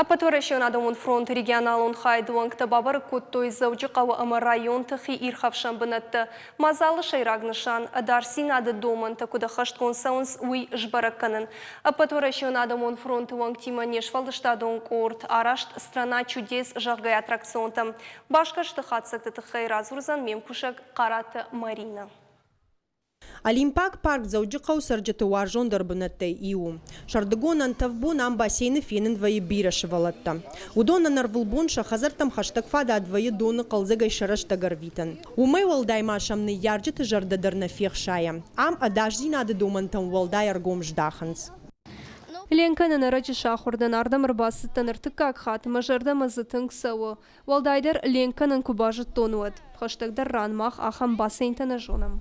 Ӕппӕтуӕрӕсеон адӕмон фронты регионалон хайады уӕнгтӕ бабӕрӕг кодтой Дзӕуджыхъӕуы ӕмӕ районты хиирхӕфсӕн бынӕттӕ. Мадзалы сӕйраг нысан – ӕдасдзинады домӕнтӕ куыд ӕххӕстгонд цӕуынц, уый сбӕрӕг кӕнын. Ӕппӕтуӕрӕсеон адӕмон фронты уӕнгтимӕ не сфӕлдыстадон къорд араст «Страна чудес», зӕгъгӕ, аттракционтӕм. Басгӕрсты хатдзӕгты тыххӕй радзурдзӕн ме мкусӕг Хъараты Маринӕ. Олимпаг парк Дзӕуджыхъӕуы цӕрджыты уарзондӕр бынӕттӕй иу у. Сӕрдыгон ӕнтӕф бон ам бассейны фенын вӕййы бирӕ сывӕллӕттӕ. Уыдонӕн ӕрвылбон сӕ хӕдзӕрттӕм хӕстӕг фадат вӕййы доны хъӕлдзӕгӕй сӕ рӕстӕг ӕрвитын. Уымӕй уӕлдай ма сӕм ныййарджыты зӕрдӕ дӕр нӕ фехсайы. Ам ӕдасдзинады домӕнтӕм уӕлдай ӕргом здахынц. Ленкӕнын ӕрӕджы сахуыр дӕн, ардӕм ӕрбацыдтӕн ӕртыккаг хатт, мӕ зӕрдӕмӕ дзы тынг цӕуы. Уӕлдайдӕр ленк кӕнын куы базыдтон, уӕд. Хӕстӕгдӕр ран мах ахӕм бассейнтӕ нӕ зонӕм.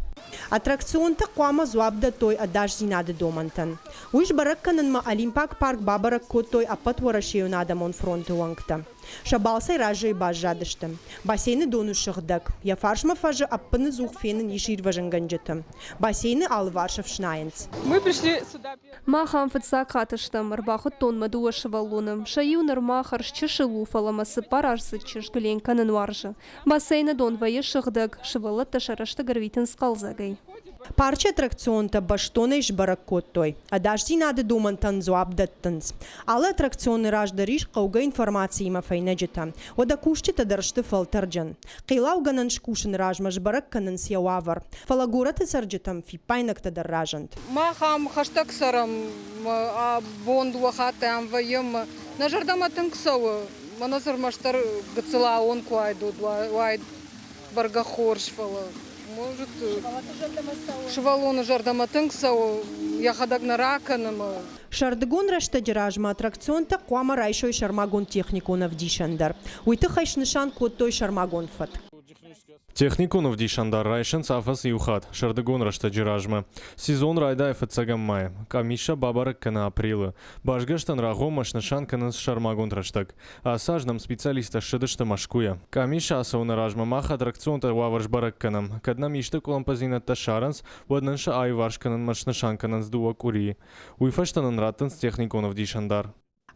Аттракционтӕ хъуамӕ дзуапп дӕттой ӕдасдзинады домӕнтӕн. Уый сбӕрӕг кӕнынмӕ Олимпаг парк бабӕрӕг кодтой Ӕппӕтуӕрӕсейон адӕмон фронты уӕнгтӕ. Сӕ балцӕй разӕй баззадысты. Бассейны дон у сыгъдӕг. Йӕ фарсмӕ фӕзы ӕппыныдзух фенын ис ирвӕзынгӕнджыты. Бассейны алыварс ӕфснайынц. Мы пришли сюда. Мах ам фыццаг хатт стӕм, ӕрбахуыдтон мӕ дыууӕ сывӕллоны. Сӕ иу нырма хӕрзчысыл у, фӕлӕ мӕ цыппараздзыд чызг ленк кӕнын уарзы. Бассейны дон вӕййы сыгъдӕг, сывӕллӕттӕ сӕ рӕстӕг ӕрвитынц хъӕлдзӕгӕй. Парчы аттракционтӕ бӕстонӕй сбӕрӕг кодтой. Ӕдасдзинады домӕнтӕн дзуапп дӕттынц. Алы аттракционы раз дӕр ис хъӕугӕ информациимӕ фӕйнӕджытӕ. Уӕдӕ кусджытӕ дӕр сты фӕлтӕрджын. Хъеллаугӕнӕн скусыны размӕ сбӕрӕг кӕнынц йӕ уавӕр. Фӕлӕ горӕты цӕрджытӕм фиппаинӕгтӕ дӕр разынд. Мах ам хӕстӕг цӕрӕм, бон дыууӕ хатты ам вӕййӕм. Нӕ зӕрдӕмӕ тынг цӕуы. Мӕнӕ дзы ӕрмӕстдӕр гыццыл ауон куы уаид, уӕд бӕргӕ хорз, фӕлӕ может сывӕллоны зӕрдӕмӕ тынг цӕуы, йӕхӕдӕг нӕ ракӕны. Сӕрдыгон рӕстӕджы размӕ аттракционтӕ хъуамӕ райсой сӕрмагонд техникон ӕвдисӕндар. Уый тыххӕй снысан кодтой сӕрмагонд фӕтк. Техникон ӕвдисӕндар райсынц афӕдз иу хатт, сӕрдыгон рӕстӕджы размӕ. Сезон райдайы фыццӕгӕм майы. Къамиссӕ бабӕрӕг кӕны апрелы. Басгӕрстӕн рагъоммӕ снысан кӕнынц сӕрмагонд рӕстӕг. Ацы аз нӕм специалисттӕ ссыдысты Мӕскуыйӕ. Къамисы ацӕуыны размӕ мах аттракционты уавӕр сбӕрӕг кӕнӕм. Кӕд нӕм исты къуылымпыдзинӕдтӕ ссарынц, уӕд нын сӕ аиуварс кӕнынмӕ снысан кӕнынц дыууӕ къуырийы. Уый фӕстӕ нын раттынц техникон ӕвдисӕндар.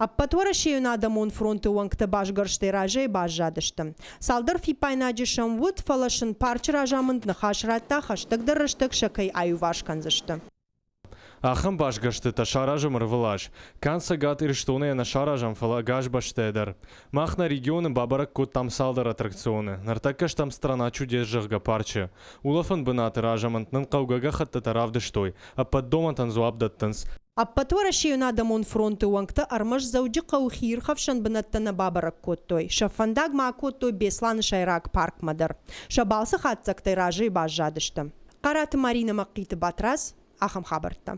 Ӕппӕтуӕрӕсейон адӕмон фронты уӕнгтӕ басгӕрстӕй разӕй баззадысты. Цалдӕр фиппаинаджы сӕм уыд, фӕлӕ сын парчы разамынд ныхас радта, хӕстӕгдӕр рӕстӕг сӕ кӕй аиуварс кӕндзысты. Ахӕм басгӕрстытӕ саразӕм ӕрвылаз. Канд Цӕгат Ирыстонӕй нӕ саразӕм, фӕлӕ ӕгас бӕстӕйӕ дӕр. Мах нӕ регионы бабӕрӕг кодтам цалдӕр аттракционы. Ныртӕккӕ стӕм «Страна чудес», зӕгъгӕ, парчы. Улӕфӕн бынаты разамынд нын хъӕугӕ гӕххӕттытӕ равдыстой, ӕппӕт домӕнтӕн дзуапп дӕттынц. Ӕппӕтуӕрӕсейон адӕмон фронты уӕнгтӕ ӕрмӕст Дзӕуджыхъӕуы хиирхӕфсӕн бынӕттӕ нӕ бабӕрӕг кодтой, сӕ фӕндаг ма акодтой Беслӕны сӕйраг паркмӕ дӕр. Сӕ балцы хатдзӕгтӕй разыйы баззадысты. Хъараты Маринӕ Мӕхъиты Батрадз, ахӕм хабӕрттӕ.